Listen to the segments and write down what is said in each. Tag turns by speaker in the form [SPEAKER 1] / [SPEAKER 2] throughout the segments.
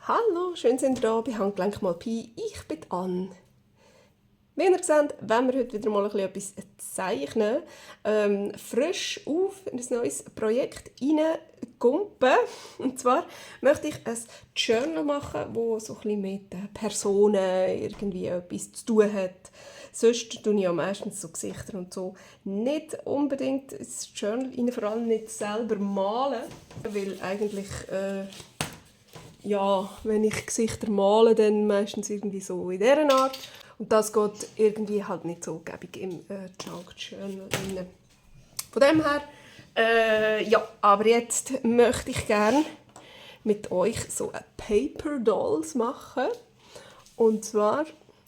[SPEAKER 1] Hallo, schön sind ihr da bei Handgelenk mal Pi. Ich bin Anne. Wie ihr seht, wollen wir heute wieder mal etwas zeichnen. Frisch auf in ein neues Projekt reingumpen. Und zwar möchte ich ein Journal machen, das so ein bisschen mit Personen irgendwie etwas zu tun hat. Sonst tue ich ja meistens so Gesichter und so nicht unbedingt ins Journal rein, vor allem nicht selber malen, weil eigentlich ja, wenn ich Gesichter male, dann meistens irgendwie so in dieser Art. Und das geht irgendwie halt nicht so gäbig im Junk Journal rein. Von dem her, ja, aber jetzt möchte ich gerne mit euch so ein Paper Dolls machen. Und zwar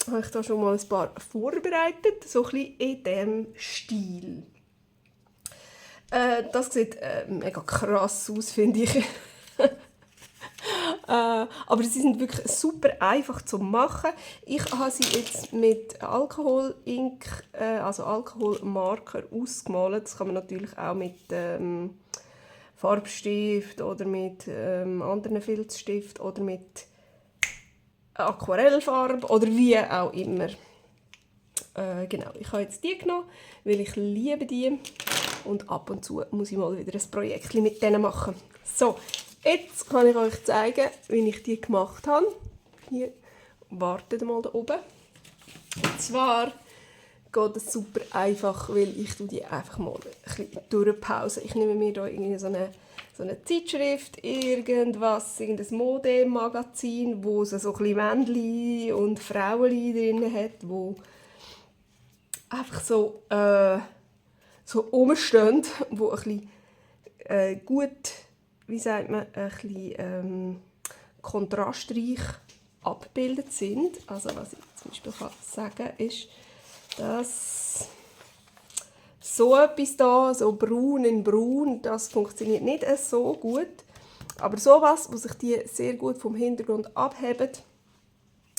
[SPEAKER 1] habe ich da schon mal ein paar vorbereitet, so ein bisschen in diesem Stil. Das sieht mega krass aus, finde ich. Aber sie sind wirklich super einfach zu machen. Ich habe sie jetzt mit Alkoholink, also Alkoholmarker ausgemalt. Das kann man natürlich auch mit Farbstift oder mit anderen Filzstift oder mit Aquarellfarbe oder wie auch immer. Genau, ich habe jetzt die genommen, weil ich liebe die und ab und zu muss ich mal wieder ein Projekt mit denen machen. So, jetzt kann ich euch zeigen, wie ich die gemacht habe. Hier, wartet mal da oben. Und zwar geht es super einfach, weil ich die einfach mal ein bisschen durchpause. Ich nehme mir da irgendwie so eine Zeitschrift, irgendein Modemagazin, wo es so ein bisschen Männchen und Frauen drin hat, wo einfach so rumstehen, wo ein bisschen gut, wie sagt man, ein bisschen kontrastreich abgebildet sind. Also was ich zum Beispiel sagen kann, ist, dass so etwas da, so braun in braun, das funktioniert nicht so gut. Aber sowas, wo sich die sehr gut vom Hintergrund abhebt,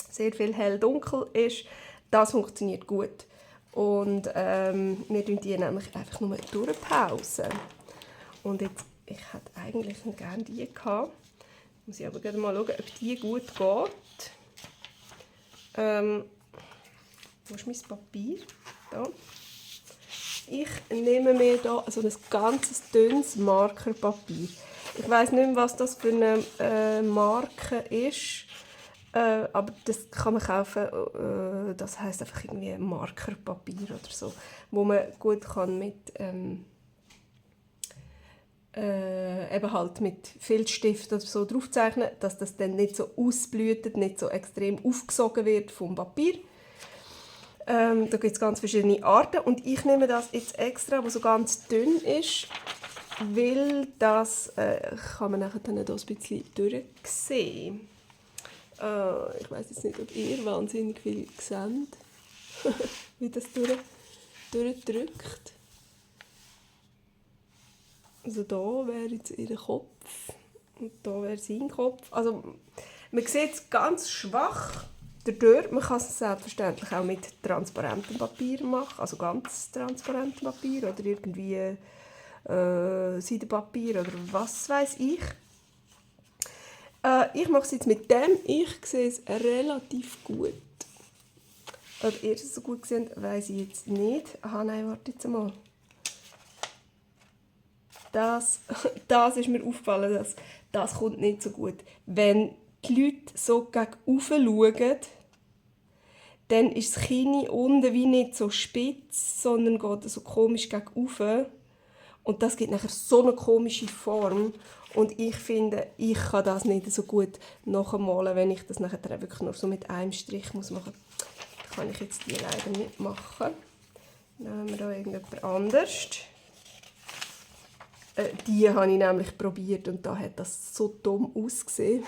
[SPEAKER 1] sehr viel hell-dunkel ist, das funktioniert gut. Und wir tun die nämlich einfach nur durchpausen. Und jetzt, ich hätte eigentlich gerne die gehabt. Muss ich aber gerade mal schauen, ob die gut geht. Wo ist mein Papier? Da. Ich nehme mir hier so ein ganz dünnes Markerpapier. Ich weiss nicht mehr, was das für eine Marke ist. Aber das kann man kaufen, das heisst einfach irgendwie Markerpapier oder so, wo man gut kann mit eben halt mit Filzstift oder so draufzeichnen, dass das dann nicht so ausblüht, nicht so extrem aufgesogen wird vom Papier. Da gibt es ganz verschiedene Arten und ich nehme das jetzt extra, das so ganz dünn ist, weil das kann man nachher dann hier ein bisschen durchsehen. Ich weiss jetzt nicht, ob ihr wahnsinnig viel seht, wie das durchdrückt. Also da wäre jetzt ihr Kopf und da wäre sein Kopf. Also man sieht es ganz schwach dadurch. Man kann es selbstverständlich auch mit transparentem Papier machen, also ganz transparentem Papier oder irgendwie Seidenpapier oder was weiß ich. Ich mache es jetzt mit dem. Ich sehe es relativ gut. Ob ihr es so gut seht, weiss ich jetzt nicht. Aha, nein, warte jetzt mal. Das ist mir aufgefallen, das kommt nicht so gut. Wenn die Leute so gegen schauen, dann ist das Kinn unten wie nicht so spitz, sondern geht so komisch gegen oben. Und das gibt nachher so eine komische Form. Und ich finde, ich kann das nicht so gut nachmalen, wenn ich das nachher wirklich nur so mit einem Strich machen muss. Das kann ich jetzt die leider nicht machen. Dann nehmen wir da irgendjemand anders. Die habe ich nämlich probiert und da hat das so dumm ausgesehen,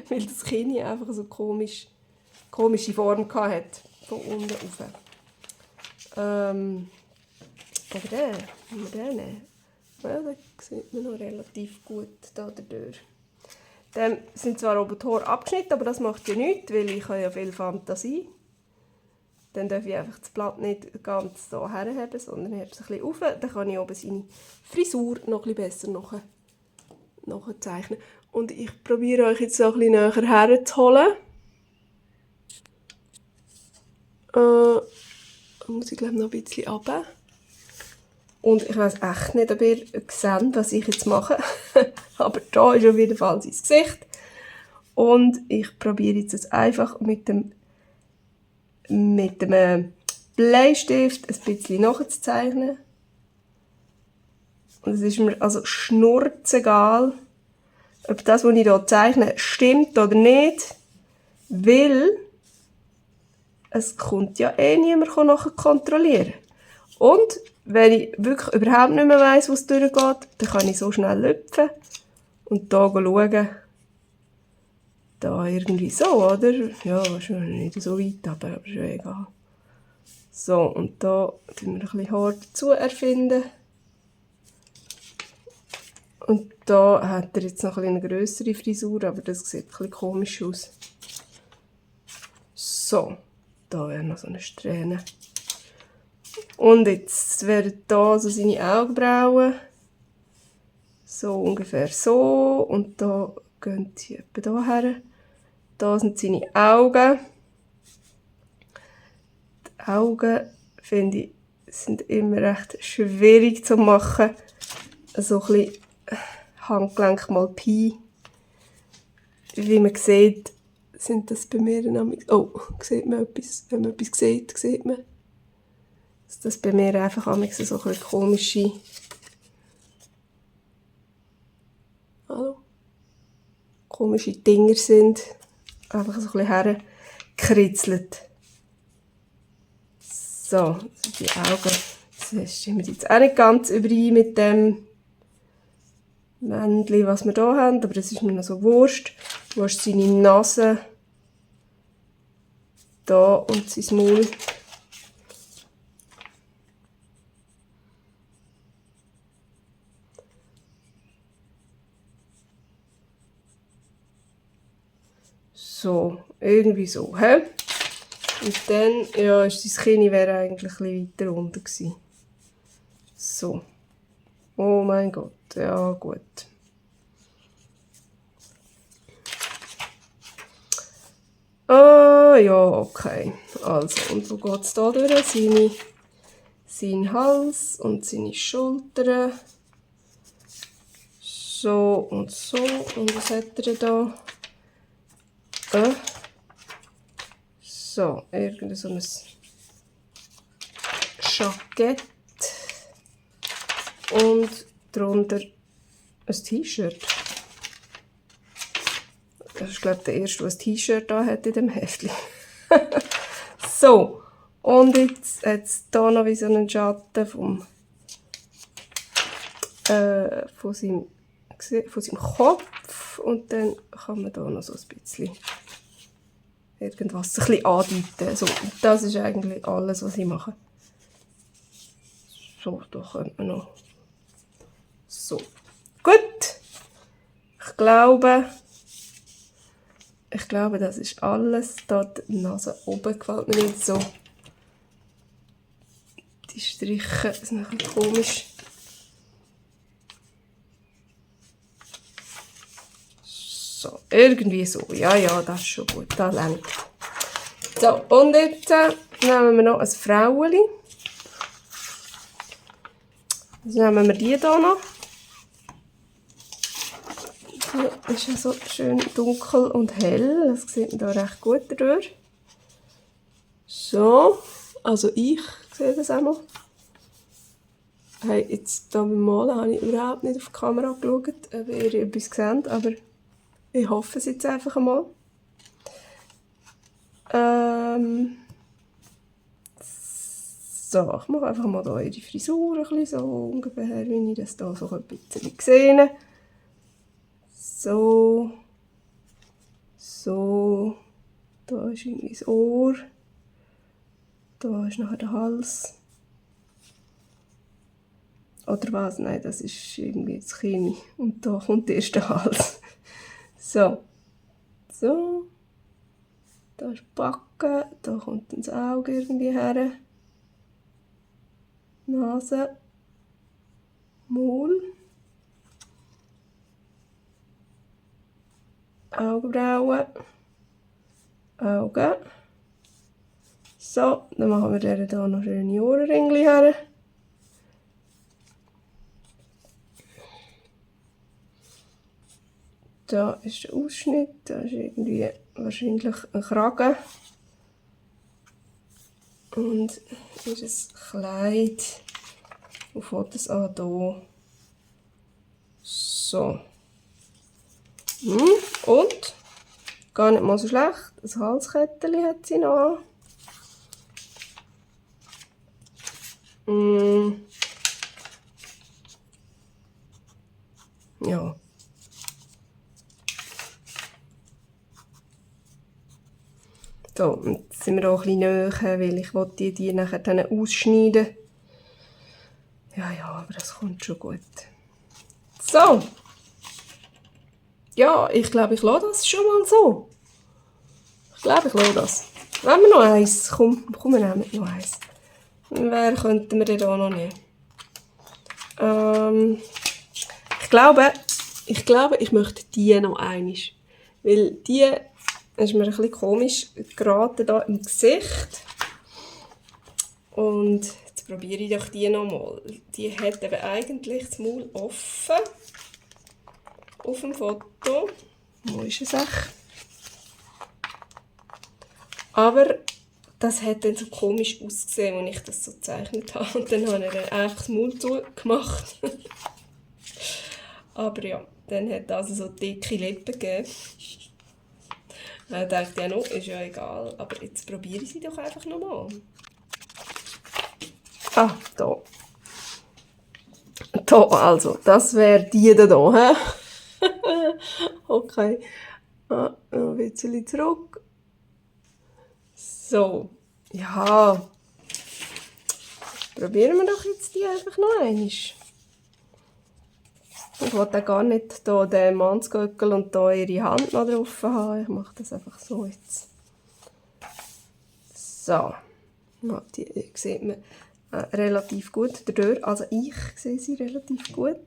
[SPEAKER 1] weil das Kinn einfach so komische Form hatte, von unten rauf. Aber den nehmen. Ja, den sieht man noch relativ gut da dadurch. Dann sind zwar oben die Haare abgeschnitten, aber das macht ja nichts, weil ich habe ja viel Fantasie. Dann darf ich einfach das Blatt nicht ganz so herheben, sondern hebe es ein bisschen auf. Dann kann ich oben seine Frisur noch ein bisschen besser nachzeichnen. Und ich probiere euch jetzt so ein bisschen näher herzuholen. Muss ich glaube noch ein bisschen runter. Und ich weiß echt nicht, ob ihr seht, was ich jetzt mache. Aber da ist auf jeden Fall sein Gesicht. Und ich probiere jetzt einfach mit dem Bleistift ein bisschen nachzuzeichnen. Und es ist mir also schnurzegal, ob das, was ich hier zeichne, stimmt oder nicht. Weil es kommt ja eh niemand nachher kontrollieren. Und wenn ich wirklich überhaupt nicht mehr weiss, wo es durchgeht, dann kann ich so schnell lüpfen und hier schauen. Da irgendwie so, oder? Ja, ist nicht so weit, aber ist ja egal. So, und da tun wir ein bisschen Haar dazu erfinden. Und da hat er jetzt noch eine grössere Frisur, aber das sieht ein bisschen komisch aus. So, da wäre noch so eine Strähne. Und jetzt werden da so seine Augenbrauen. So ungefähr so. Und da gehen sie etwa hierher. Da sind seine Augen. Die Augen, finde ich, sind immer recht schwierig zu machen. So ein bisschen Handgelenk mal Pi. Wie man sieht, sind das bei mir nämlich... Oh, sieht man etwas? Wenn man etwas sieht, sieht man, dass das bei mir einfach so ein bisschen komische... Hallo? Komische Dinger sind. Einfach so ein bisschen hergekritzelt. So, die Augen. Das stimmt jetzt auch nicht ganz überein mit dem Männchen, was wir hier haben, aber das ist mir noch so wurscht. Wo ist seine Nase? Da und sein Maul. So, irgendwie so, hä? Und dann, ja, sein Kinn wäre eigentlich ein bisschen weiter unten gewesen. So. Oh mein Gott, ja gut. Ah, ja, okay. Also, und wo geht es da durch? Sein Hals und seine Schultern. So und so. Und was hat er da? So, irgend so ein Jackett. Und darunter ein T-Shirt. Das ist, glaube ich, der erste, der ein T-Shirt da hat in dem Heftchen. So, und jetzt hat es hier noch wie so einen Schatten von seinem Kopf. Und dann kann man hier noch so ein bisschen irgendwas ein bisschen andeuten. So, das ist eigentlich alles, was ich mache. So, da könnte man noch... So, gut. Ich glaube, das ist alles. Da die Nase oben gefällt mir nicht so. Die Striche sind ein bisschen komisch. So, irgendwie so. Ja, das ist schon gut. Das reicht. So, und jetzt nehmen wir noch ein Frauenli. Jetzt nehmen wir die hier noch. Die ist ja so schön dunkel und hell. Das sieht man da recht gut durch. So, also ich sehe das auch noch. Hey, jetzt hier beim Malen habe ich überhaupt nicht auf die Kamera geschaut, ob ihr etwas seht, aber ich hoffe es jetzt einfach einmal. So, ich mache einfach mal hier ihre Frisur ein bisschen so ungefähr, wie ich das hier so ein bisschen sehe. So. So. Da ist irgendwie das Ohr. Da ist nachher der Hals. Oder was? Nein, das ist irgendwie das Kinn. Und da kommt erst der Hals. So. So. Da ist die Backe. Da kommt dann das Auge irgendwie her. Nase. Maul. Augenbrauen, Augen. So, dann machen wir der hier noch schöne Ohrenringli her. Da ist der Ausschnitt, da ist irgendwie wahrscheinlich ein Kragen. Und ist ein Kleid. Wo fängt es an? Hier. So. Und? Gar nicht mal so schlecht. Ein Halskettchen hat sie noch an. Ja. So, und jetzt sind wir auch ein bisschen näher, weil ich wollte die nachher dann ausschneiden. Ja, aber das kommt schon gut. So. Ja, ich glaube, ich lasse das schon mal so. Ich glaube, ich lasse das. Wenn wir noch eins. Komm, wir nehmen noch eins. Wer könnten wir denn da noch nehmen? Ich glaube, ich möchte die noch einmal. Weil die ist mir ein bisschen komisch geraten da im Gesicht. Und jetzt probiere ich doch die noch mal. Die hat eben eigentlich das Maul offen. Auf dem Foto. Wo ist es echt? Aber das hat dann so komisch ausgesehen, als ich das so gezeichnet habe. Und dann habe ich einfach das Maul zugemacht. Aber ja, dann hat es also so dicke Lippen gegeben. Ich dachte ja noch, ist ja egal. Aber jetzt probiere ich sie doch einfach nochmal. Ah, da. Da, also, das wäre die da, hä? Okay. Noch ein bisschen zurück. So. Ja. Probieren wir doch jetzt die einfach noch einmal. Ich wollte gar nicht hier den Mannsgöckel und hier ihre Hand noch drauf haben. Ich mache das einfach so jetzt. So. Die sieht man relativ gut dadurch. Also ich sehe sie relativ gut.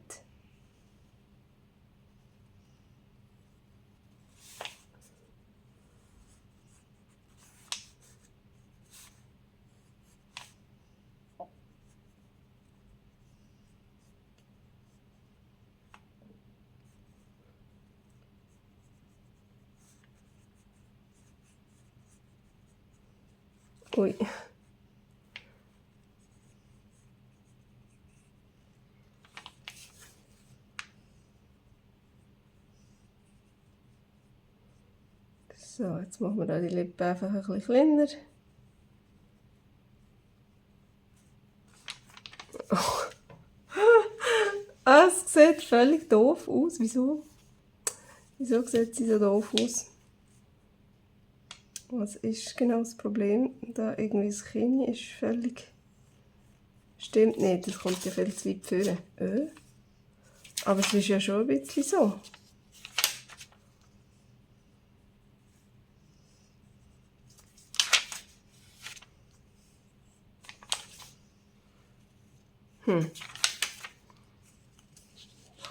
[SPEAKER 1] Ui. So, jetzt machen wir da die Lippen einfach ein bisschen kleiner. Es sieht völlig doof aus. Wieso? Wieso sieht sie so doof aus? Was ist genau das Problem? Da irgendwie das Kinn ist völlig... Stimmt nicht, das kommt ja viel zu weit vorne. Aber es ist ja schon ein bisschen so.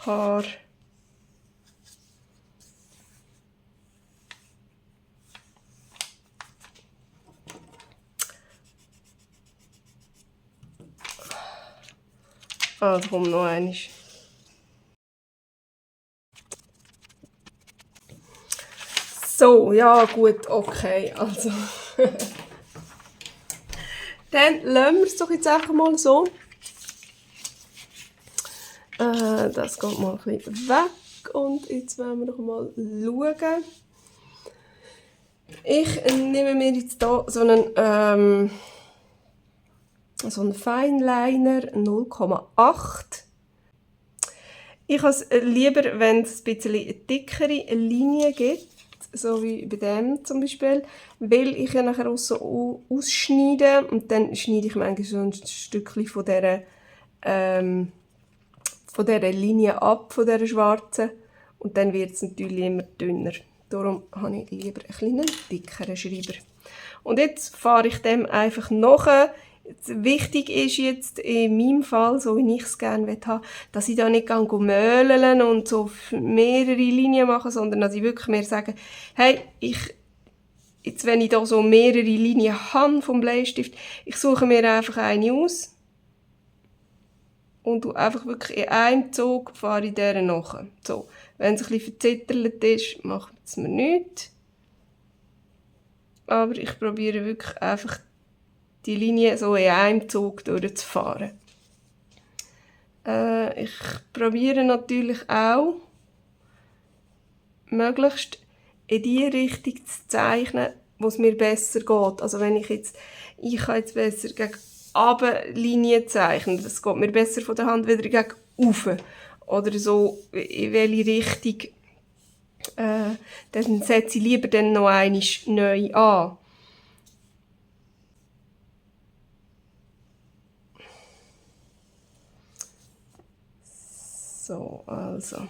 [SPEAKER 1] Haar. Also komm, noch einmal. So, ja gut, okay, also. Dann lassen wir es doch jetzt einfach mal so. Das geht mal ein bisschen weg und jetzt wollen wir doch mal schauen. Ich nehme mir jetzt hier so einen Fineliner 0,8. Ich habe es lieber, wenn es ein bisschen dickere Linien gibt, so wie bei dem zum Beispiel, weil ich ja nachher auch so ausschneide und dann schneide ich manchmal so ein Stückchen von dieser Linie ab, von dieser schwarzen, und dann wird es natürlich immer dünner. Darum habe ich lieber einen kleinen dickeren Schreiber. Und jetzt fahre ich dem einfach nach Wichtig ist jetzt in meinem Fall, so wie ich es gerne haben will, dass ich da nicht möhlen und so mehrere Linien mache, sondern dass ich wirklich mir sage, hey, jetzt wenn ich da so mehrere Linien habe vom Bleistift, ich suche mir einfach eine aus und einfach wirklich in einem Zug fahre ich dieser nach. So, wenn es ein bisschen verzittert ist, macht es mir nichts. Aber ich probiere wirklich einfach die Linie so in einem Zug durchzufahren. Ich probiere natürlich auch, möglichst in die Richtung zu zeichnen, wo es mir besser geht. Also wenn ich kann jetzt besser gegen Linien zeichnen. Das geht mir besser von der Hand wieder gegen rauf. Oder so, in welche Richtung. Dann setze ich lieber dann noch einmal neu an. So, also.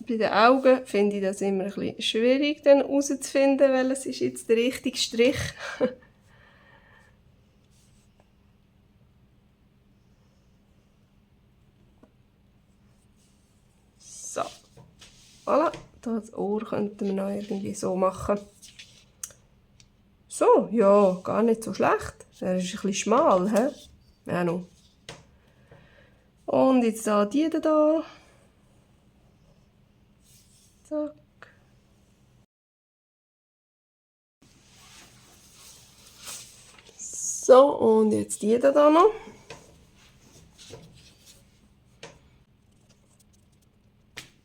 [SPEAKER 1] Bei den Augen finde ich das immer ein bisschen schwierig, dann herauszufinden, welches ist jetzt der richtige Strich. So, voilà. Das Ohr könnten wir noch irgendwie so machen. So, ja, gar nicht so schlecht. Er ist ein bisschen schmal, hä? Ja, noch. Und jetzt da die da. Zack. So, und jetzt die da noch.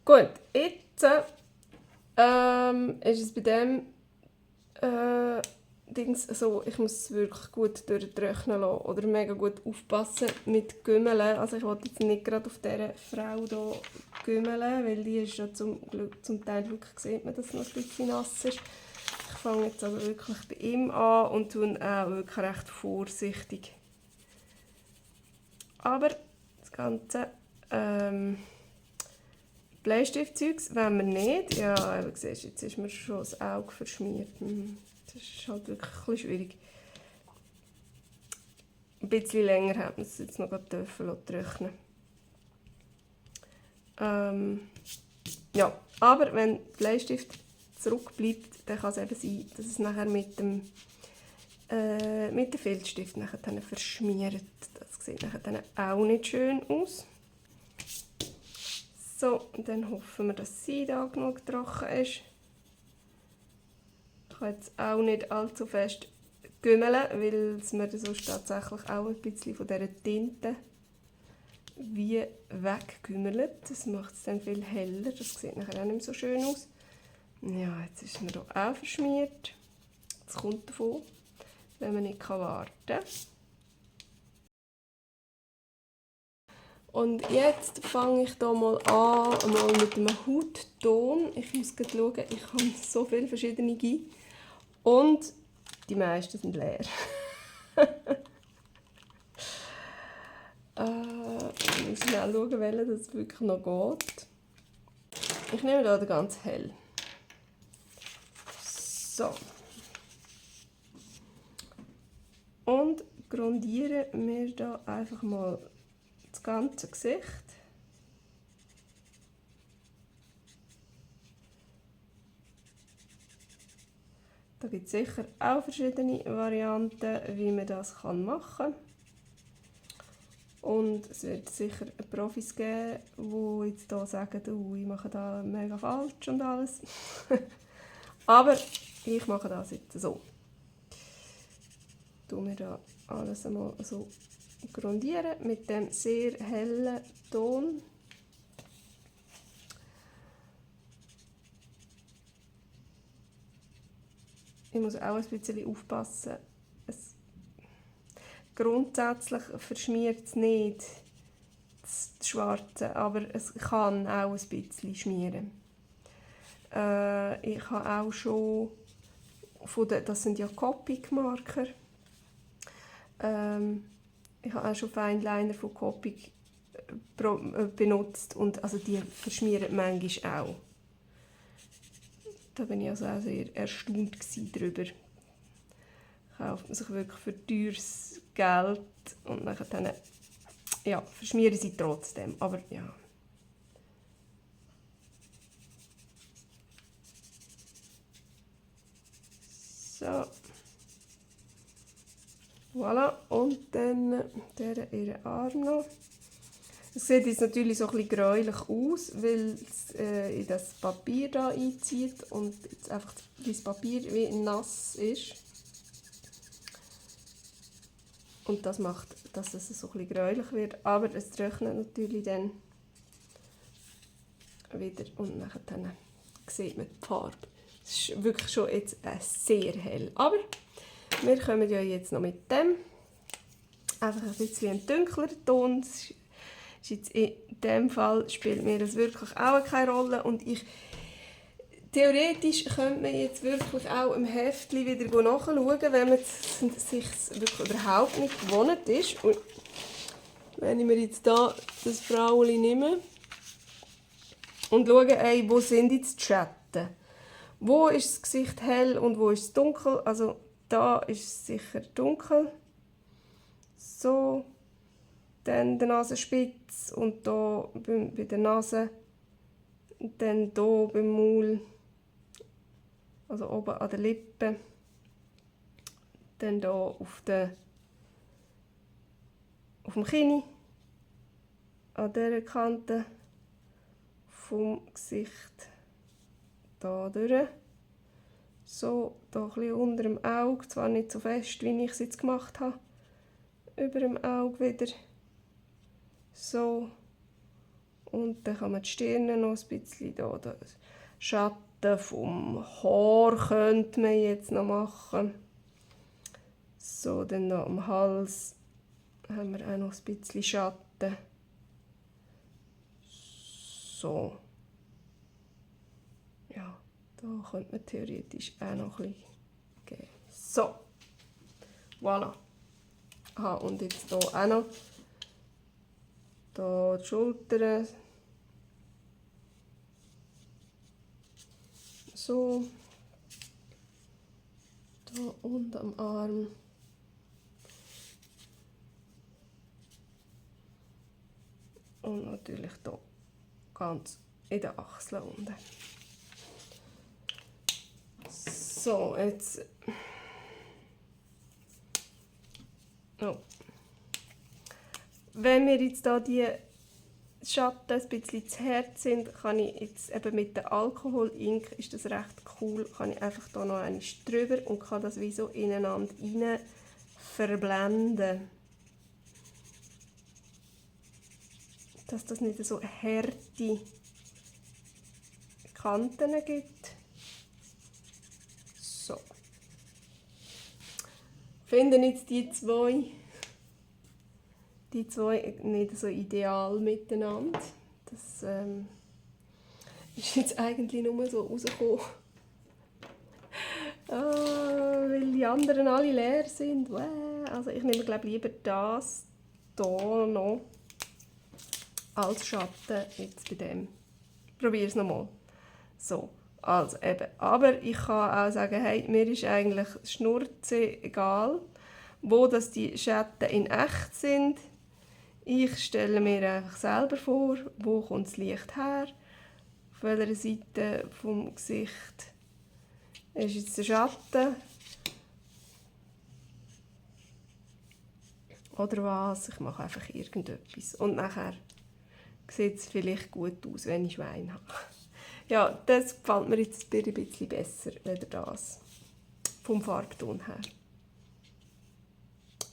[SPEAKER 1] Gut, jetzt ist es bei dem Dings so, ich muss es wirklich gut durchtrocknen lassen oder mega gut aufpassen mit Gümmeln. Also ich wollte jetzt nicht gerade auf dieser Frau hier gümmeln, weil die ist ja zum Teil wirklich, sieht man, dass es noch ein bisschen nass ist. Ich fange jetzt also wirklich bei ihm an und tue auch wirklich recht vorsichtig. Aber das Ganze Bleistiftzeugs wollen wir nicht. Ja, du siehst, jetzt ist mir schon das Auge verschmiert. Das ist halt wirklich ein bisschen schwierig. Ein bisschen länger hätte man es jetzt noch trocknen. Ja, aber wenn der Bleistift zurückbleibt, dann kann es eben sein, dass es nachher mit dem Filzstift nachher verschmiert. Das sieht nachher auch nicht schön aus. So, und dann hoffen wir, dass sie da genug trocken ist. Ich kann jetzt auch nicht allzu fest gümmeln, weil es mir sonst tatsächlich auch ein bisschen von dieser Tinte wie weggümmelt. Das macht es dann viel heller. Das sieht nachher auch nicht mehr so schön aus. Ja, jetzt ist mir hier auch verschmiert. Das kommt davon, wenn man nicht warten kann. Und jetzt fange ich hier mal an mit einem Hautton. Ich muss gerade schauen, ich habe so viele verschiedene. Und die meisten sind leer. Ich muss schnell schauen, welcher das wirklich noch geht. Ich nehme hier den ganz hell. So. Und grundiere mir da einfach mal das ganze Gesicht. Da gibt es sicher auch verschiedene Varianten, wie man das machen kann. Und es wird sicher Profis geben, die jetzt hier sagen, ich mache da mega falsch und alles. Aber ich mache das jetzt so. Ich tue mir da alles einmal so grundieren mit dem sehr hellen Ton. Ich muss auch ein bisschen aufpassen. Grundsätzlich verschmiert es nicht das Schwarze, aber es kann auch ein bisschen schmieren. Ich habe auch schon das sind ja Copic-Marker. Ich habe auch schon Fineliner von Copic benutzt und also die verschmieren manchmal auch. Da bin ich also auch sehr erstaunt darüber. Kauft man sich wirklich für teures Geld und dann ja, verschmieren sie trotzdem. Aber ja. So. Voilà. Und dann ihren Arm noch. Es sieht jetzt natürlich so ein bisschen gräulich aus, weil es in das Papier da einzieht und jetzt einfach das Papier wie nass ist. Und das macht, dass es so ein bisschen gräulich wird. Aber es trocknet natürlich dann wieder und dann sieht man die Farbe. Es ist wirklich schon jetzt sehr hell. Aber wir kommen ja jetzt noch mit dem. Einfach ein bisschen ein dunkler Ton. Ist jetzt in dem Fall spielt mir das wirklich auch keine Rolle. Und theoretisch könnte man jetzt wirklich auch im Heftchen wieder nachschauen, wenn man sich wirklich überhaupt nicht gewohnt ist. Und wenn ich mir jetzt da das Frauchen nehme und schaue, wo sind jetzt die Schatten? Wo ist das Gesicht hell und wo ist es dunkel? Also da ist es sicher dunkel. So. Dann die Nasenspitze und da bei der Nase. Und dann hier beim Maul. Also oben an der Lippe. Dann hier auf dem Kinn. An dieser Kante vom Gesicht. Da durch. So, da ein bisschen unter dem Auge. Zwar nicht so fest, wie ich es jetzt gemacht habe. Über dem Auge wieder. So. Und dann kann man die Stirn noch ein bisschen da. Schatten vom Haar könnte man jetzt noch machen. So, dann noch am Hals haben wir auch noch ein bisschen Schatten. So. Ja, da könnte man theoretisch auch noch ein bisschen geben. So. Voilà. Aha, und jetzt hier auch noch. Hier die Schultern. So. Hier unten am Arm. Und natürlich hier ganz in den Achseln unten. So, jetzt. Oh. Wenn wir jetzt hier die Schatten ein bisschen zu hart sind, kann ich jetzt eben mit dem Alkohol-Ink, ist das recht cool, kann ich einfach hier noch einmal drüber und kann das wie so ineinander rein verblenden. Dass das nicht so harte Kanten gibt. So. Finden jetzt die zwei nicht so ideal miteinander. Das ist jetzt eigentlich nur so rausgekommen, weil die anderen alle leer sind. Also ich nehme glaube lieber das hier noch als Schatten jetzt bei dem. Probiere es nochmal. So, also eben. Aber ich kann auch sagen, hey, mir ist eigentlich Schnurze egal, wo das die Schatten in echt sind. Ich stelle mir einfach selber vor, wo kommt das Licht her, auf welcher Seite vom Gesicht ist jetzt der Schatten oder was. Ich mache einfach irgendetwas und nachher sieht es vielleicht gut aus, wenn ich Schwein habe. Ja, das gefällt mir jetzt ein bisschen besser als das vom Farbton her.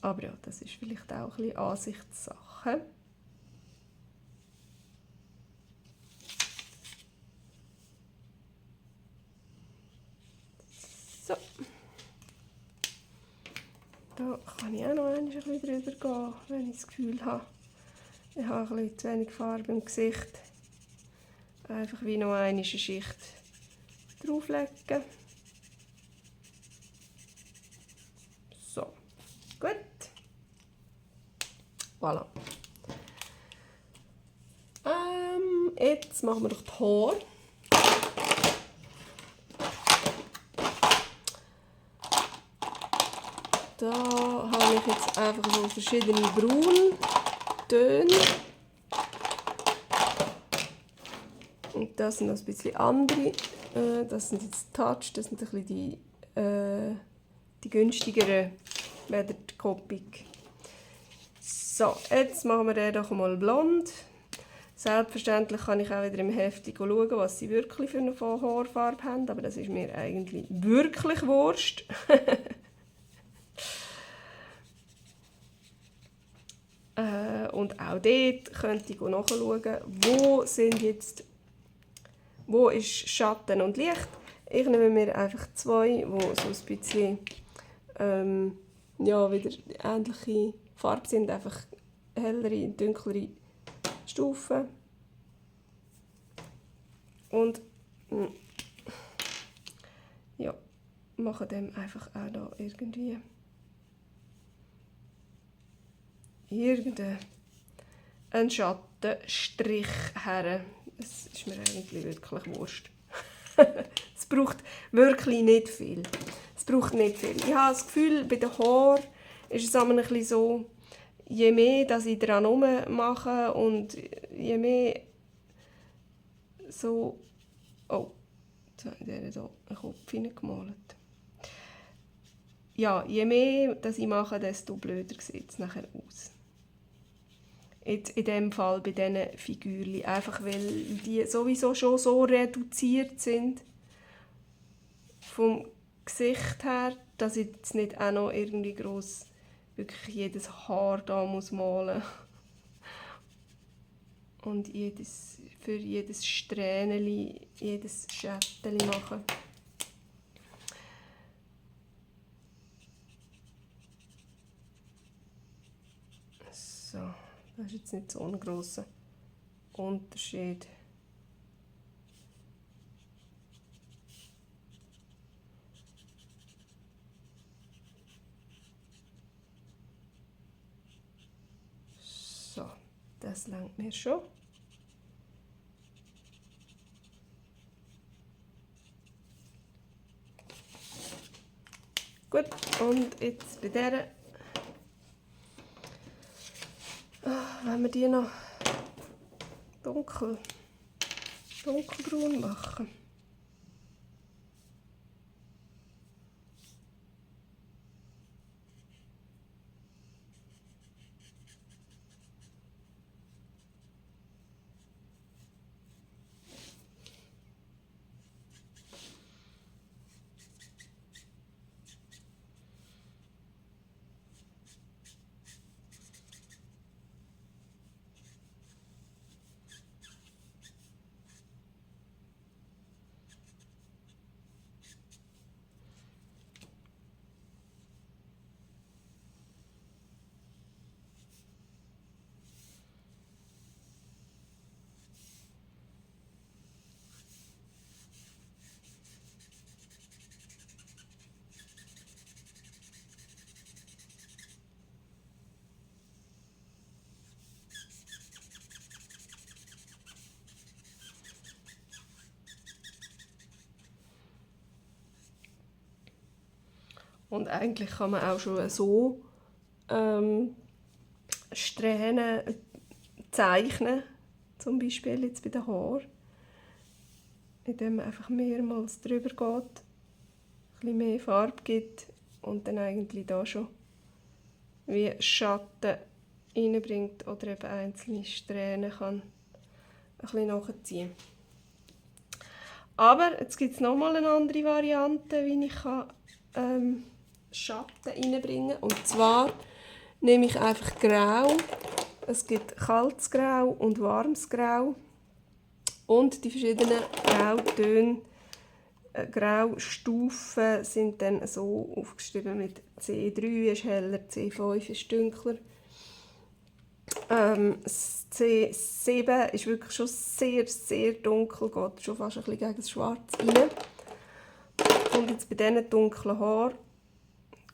[SPEAKER 1] Aber ja, das ist vielleicht auch ein bisschen Ansichtssache. So. Da kann ich auch noch ein bisschen drüber gehen, wenn ich das Gefühl habe, ich habe ein bisschen zu wenig Farbe im Gesicht. Einfach wie noch eine Schicht drauflegen. So, gut. Voilà. Jetzt machen wir noch die Haare. Da habe ich jetzt einfach so verschiedene Brauntöne. Und das sind noch ein bisschen andere. Das sind jetzt Touch, das sind ein bisschen die günstigeren weder die Copic. So, jetzt machen wir den doch mal blond. Selbstverständlich kann ich auch wieder im Heft schauen, was sie wirklich für eine Haarfarbe haben, aber das ist mir eigentlich wirklich wurscht. Und auch dort könnte ich nachschauen, wo ist Schatten und Licht. Ich nehme mir einfach zwei, die so ein bisschen wieder ähnliche Farbe sind, einfach hellere, dunklere Stufen. Und ja, mache dem einfach auch da irgendwie einen Schattenstrich her. Es ist mir eigentlich wirklich wurscht. Es braucht wirklich nicht viel. Ich habe das Gefühl, bei den Haaren ist es ein bisschen so, je mehr dass ich daran mache und je mehr so... Oh, jetzt habe ich hier einen Kopf hineingemalt. Ja, je mehr dass ich mache, desto blöder sieht es nachher aus. Jetzt in diesem Fall bei diesen Figürchen. Einfach weil die sowieso schon so reduziert sind vom Gesicht her, dass ich jetzt nicht auch noch irgendwie gross wirklich jedes Haar da muss malen und für jedes Strähnchen, jedes Schättchen machen. So, das ist jetzt nicht so ein grosser Unterschied. So, das reicht mir schon. Gut, und jetzt bei dieser, wenn wir die noch dunkelbraun machen. Und eigentlich kann man auch schon so Strähnen zeichnen, zum Beispiel jetzt bei den Haaren, indem man einfach mehrmals drüber geht, ein bisschen mehr Farbe gibt und dann eigentlich da schon wie Schatten reinbringt oder eben einzelne Strähnen kann ein bisschen nachziehen. Aber jetzt gibt es nochmal eine andere Variante, wie ich Schatten reinbringen kann. Und zwar nehme ich einfach Grau. Es gibt kaltes Grau und warmes Grau. Und die verschiedenen Grautöne, Graustufen sind dann so aufgeschrieben mit C3 ist heller, C5 ist dunkler. C7 ist wirklich schon sehr, sehr dunkel, geht schon fast ein bisschen gegen das Schwarz rein. jetzt bei diesen dunklen Haaren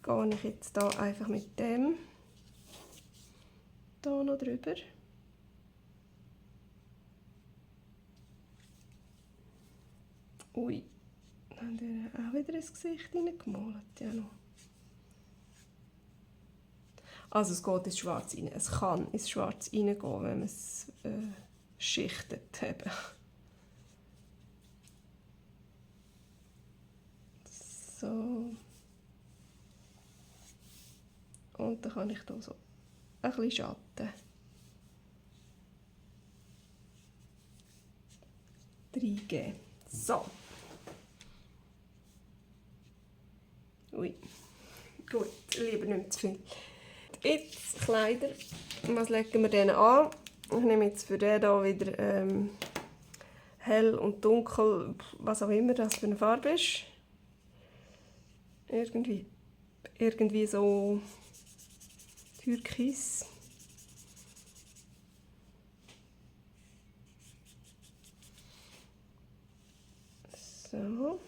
[SPEAKER 1] gehe ich jetzt da einfach mit dem da noch drüber. Ui, dann haben wir auch wieder ins Gesicht hineingemalt. Ja, noch. Also es geht ins Schwarz rein. Es kann ins Schwarz reingehen, wenn man es schichtet. Eben. So. Und dann kann ich hier so ein bisschen Schatten reingeben. So. Ui. Gut, lieber nicht zu viel. Jetzt Kleider. Was legen wir denen an? Ich nehme jetzt für den hier wieder hell und dunkel, was auch immer das für eine Farbe ist. Irgendwie so Türkis. So.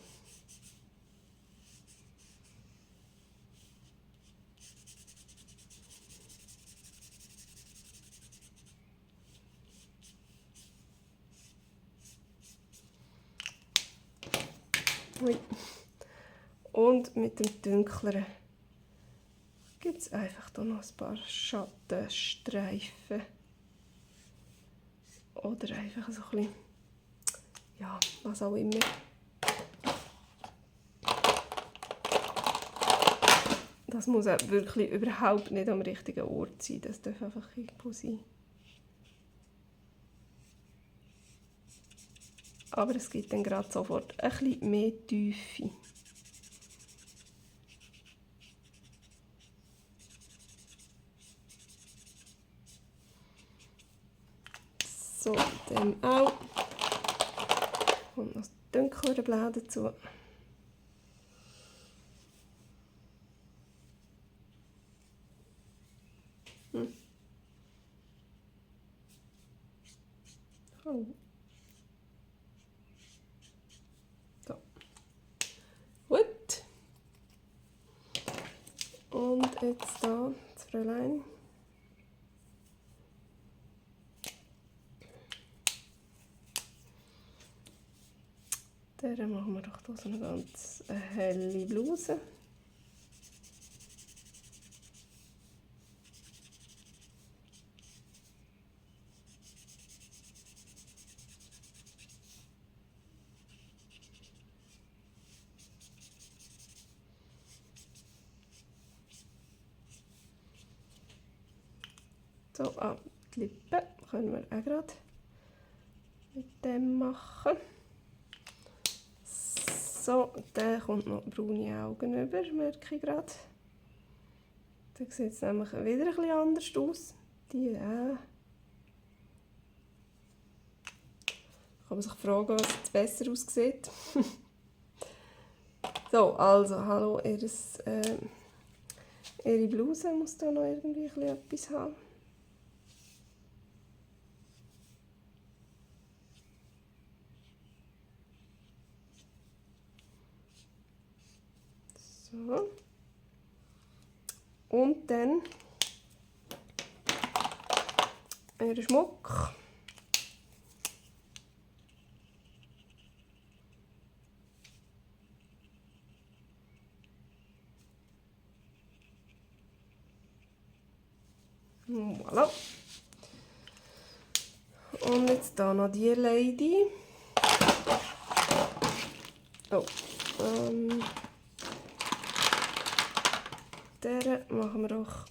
[SPEAKER 1] Und mit dem dunkleren gibt es einfach hier noch ein paar Schattenstreifen. Oder einfach so ein bisschen, ja, was auch immer. Das muss auch wirklich überhaupt nicht am richtigen Ort sein. Das darf einfach irgendwo sein. Aber es gibt dann gerade sofort ein bisschen mehr Tiefe. So, dem auch. Und noch das dunklere Blau dazu. Oh. So. Gut. Und jetzt da das Fräulein. Der machen wir doch hier so eine ganz helle Bluse. So, die Lippen können wir auch gerade mit dem machen. So, dann kommt noch braune Augen über, merke ich gerade. Dann sieht es nämlich wieder ein bisschen anders aus. Die kann man sich fragen, was jetzt besser aussieht. So, also, hallo, ihre Bluse muss da noch irgendwie etwas haben. So. Und dann ihren Schmuck. Voilà. Und jetzt hier noch die Lady. Oh. Der machen wir doch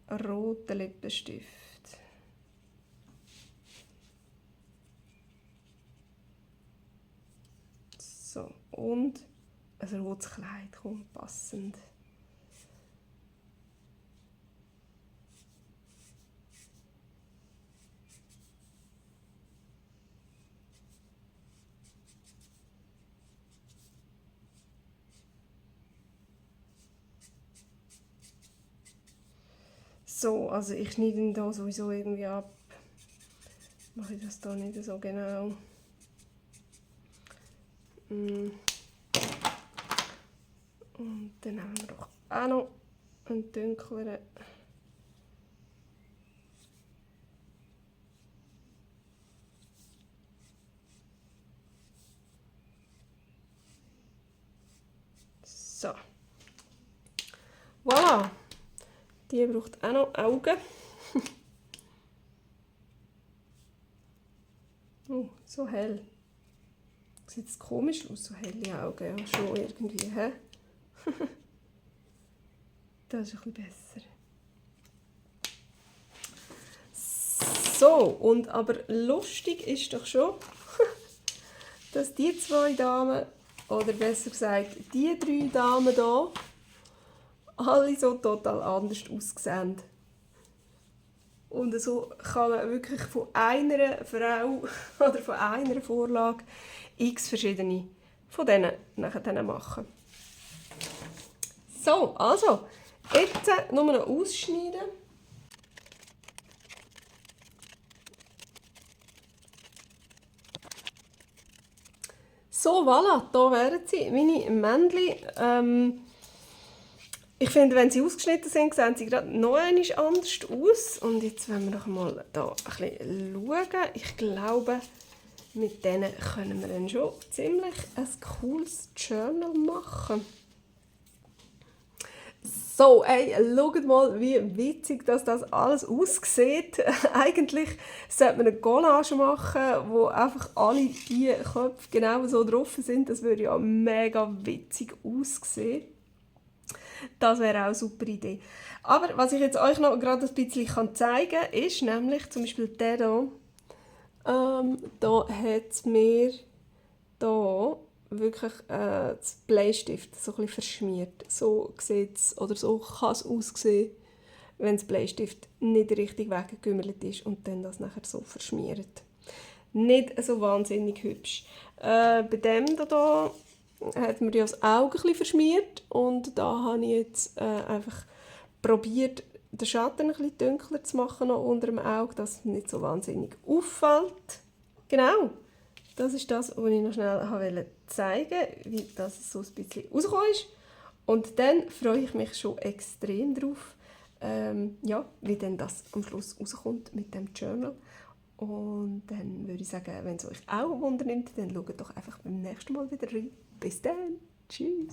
[SPEAKER 1] einen roten Lippenstift. So, und ein rotes Kleid kommt passend. So, also ich schneide ihn da sowieso irgendwie ab. Mache ich das da nicht so genau. Und dann haben wir doch auch noch einen dunkleren. So. Voilà. Die braucht auch noch Augen. Oh, so hell. Sieht es komisch aus, so helle Augen. Ja, schon irgendwie, hä? Das ist ein bisschen besser. So, und aber lustig ist doch schon, dass die zwei Damen, oder besser gesagt, die 3 Damen hier, alle so total anders aussehen. Und so kann man wirklich von einer Frau oder von einer Vorlage x verschiedene von denen nachher machen. So, also, jetzt nur noch ausschneiden. So, voilà, hier wären sie, meine Männchen. Ich finde, wenn sie ausgeschnitten sind, sehen sie gerade noch einmal anders aus. Und jetzt wollen wir doch mal hier ein bisschen schauen. Ich glaube, mit denen können wir dann schon ziemlich ein cooles Journal machen. So, ey, schaut mal, wie witzig das alles aussieht. Eigentlich sollte man eine Collage machen, wo einfach alle die Köpfe genau so drauf sind. Das würde ja mega witzig aussehen. Das wäre auch eine super Idee. Aber was ich jetzt euch noch gerade ein bisschen zeigen kann, ist nämlich zum Beispiel der hier. Da hat es mir hier wirklich das Bleistift so ein bisschen verschmiert. So sieht es, oder so kann es aussehen, wenn das Bleistift nicht richtig weggegümmelt ist und dann das nachher so verschmiert. Nicht so wahnsinnig hübsch. Bei dem hier hat mir das Auge ein bisschen verschmiert und da habe ich jetzt einfach probiert, den Schatten ein bisschen dunkler zu machen noch unter dem Auge, dass es nicht so wahnsinnig auffällt. Genau, das ist das, was ich noch schnell zeigen wollte, wie das so ein bisschen rausgekommen ist. Und dann freue ich mich schon extrem drauf, ja, wie denn das am Schluss rauskommt mit dem Journal. Und dann würde ich sagen, wenn es euch auch wundernimmt, dann schaut doch einfach beim nächsten Mal wieder rein. Bis dann. Tschüss.